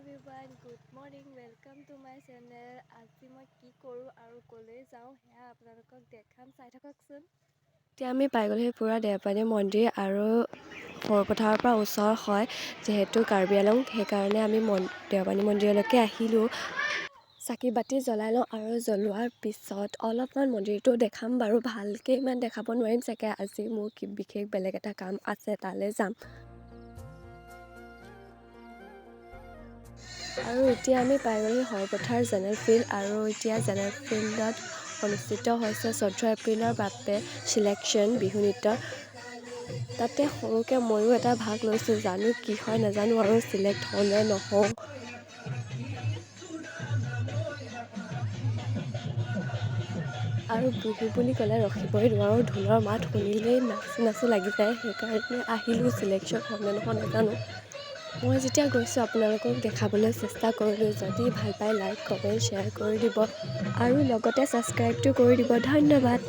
Everyone, good morning, welcome to my channel. আজি মই কি কৰোঁ আৰু ক'লৈ যাওঁ সেয়া আপোনালোকক দেখাম, চাই থাককচোন। এতিয়া আমি পাই গ'লোহি পূৰা দেওপানী মন্দিৰ আৰু সৰুপথাৰৰ পৰা ওচৰ হয় যিহেতু কাৰ্বি আলং, সেইকাৰণে আমি দেওপানী মন্দিৰলৈকে আহিলোঁ। চাকি বাতি জ্বলাই লওঁ আৰু জ্বলোৱাৰ পিছত অলপমান মন্দিৰটো দেখাম বাৰু, ভালকৈ ইমান দেখাব নোৱাৰিম চাগে, আজি মোৰ বিশেষ বেলেগ এটা কাম আছে, তালৈ যাম। আৰু এতিয়া আমি পাই গ'লো সৰুপথাৰ জেনেৰেল ফিল্ড আৰু এতিয়া জেনেৰেল ফিল্ডত অনুষ্ঠিত হৈছে 14 এপ্ৰিলৰ বাবে চিলেকশ্যন বিহু নৃত্যৰ। তাতে সৰুকৈ ময়ো এটা ভাগ লৈছোঁ, জানো কি হয় নাজানো আৰু চিলেক্ট হওঁ নে নহওঁ। আৰু বিহু বুলি ক'লে ৰখিবই নোৱাৰোঁ, ঢোলৰ মাত শুনিলেই নাচো নাচো লাগি যায়, সেইকাৰণে আহিলোঁ। চিলেকশ্যন হওঁ নে নহওঁ নাজানো। মই যেতিয়া গৈছোঁ আপোনালোকক দেখাবলৈ চেষ্টা কৰিলোঁ। যদি ভাল পায় লাইক কমেণ্ট শ্বেয়াৰ কৰি দিব আৰু লগতে ছাবস্ক্ৰাইবটো কৰি দিব। ধন্যবাদ।